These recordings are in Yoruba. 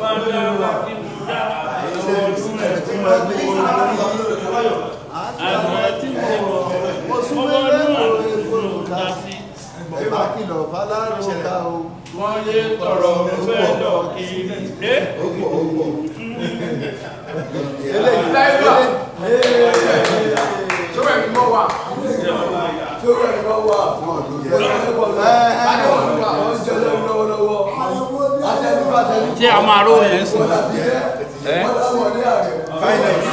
Bá dá wá kí mo dá ọdún rẹ̀ tí mo àgbà tí mo Mo wọ̀ sún mo mẹ́lẹ́ wọnú òwe àdúgbò gbòòrò dá ká sí. Ẹ bá kìlọ̀ fálárò ká o. Wọ́n yé tọrọ fẹ́ lọ kiri. Ẹ́ Ó pọ̀, ó pọ̀. Eléyìí eléyìí. Sọ́wọ́ ẹ̀mí mọ́ wà. Sórí ẹ̀rọ wà. Wọn ò ní jẹ́. Ẹ ẹ wọ́n ń jẹ lẹ́nu lọ́wọ́lọ́wọ́. Atẹnufàtẹnu. Ṣé àwọn aró yẹn ń sìn? Ìwọ la fi jẹ́. Wọ́n láwọn ní ààrẹ. Finance.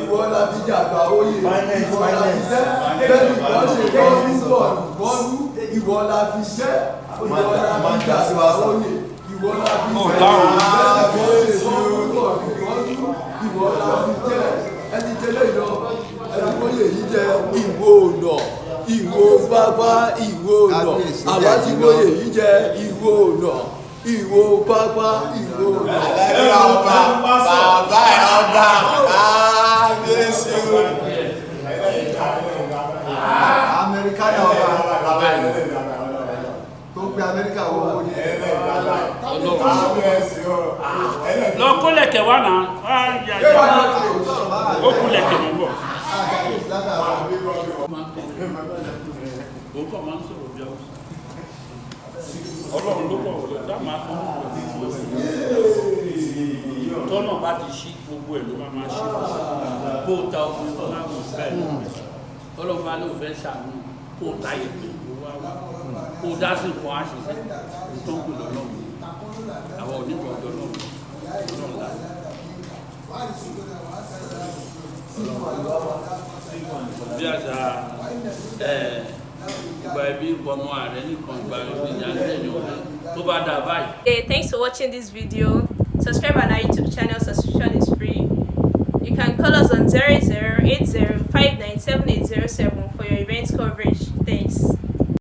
Ìwọ la fi jẹ́ àgbà oyè. Finance, Ìwọ la fi finance. jẹ́. Bẹ́ẹ̀ni kan ṣe bọ́ọ̀lù bọ́ọ̀lù bọ́ọ̀lù. Ìwọ la fi jẹ́. Ìwọ la fi jẹ́ àgbà oyè. Ìwọ la fi Ó jẹ́. dáhùn. Bẹ́ẹ̀ni kan ṣe bọ́ọ̀lù bọ́ọ̀lù bọ́ọ̀lù. Ìwọ la fi jẹ́. Ẹni jẹ́ lẹ́yìn lọ. Ẹni kò lè yí jẹ ìwọ ọ̀nà. Ìwọ pápá ìwọ ọ̀nà. Kábíyèsí Àwa jẹ́ ti ìwọ. lóye yìí jẹ ìwọ ọ̀nà. Ìwọ pápá ìwọ ọ̀nà. Ẹ̀rọ ọba, bàbá ẹ̀ ọba, kábíyèsí o. Amẹ́ríkà náà ọba tó gbé Amẹ́ríkà wọ owó ní. Kábíyèsí o. Lọ kó lẹ̀kẹ̀ wá náà. Wá yà yà. Ó kú lẹ̀kẹ̀ mọ́ bọ̀. Òun kàn máa ń sọ̀rọ̀ bí Haúsá. Ọlọ́run ló pọ̀ wọlé, dá máa fún un. Tọ́nà bá ti ṣí gbogbo ẹ̀ ló máa máa ṣí. Bó o ta ọkùnrin tó máa wù bẹ́ẹ̀ lọ. Ọlọ́run bá lóun fẹ́ ṣàánú kó o ta ìpè kó wá wá. Kó o dá sí nǹkan àṣìṣe tó ń pè lọ́lọ́run. Àwọn oníkan ọjọ́ náà lọ́run láti. Bí àṣà ẹ̀ ìgbà ẹbí ń pọmọ ààrẹ nìkan ìgbà ẹbí ìyá ń tẹ̀lé ọ̀rẹ́ tó bá dà báyìí. Hey, thanks for watching this video. Subscribe on our YouTube channel, subscription is free. You can call us on 0080 for your event coverage. Thanks.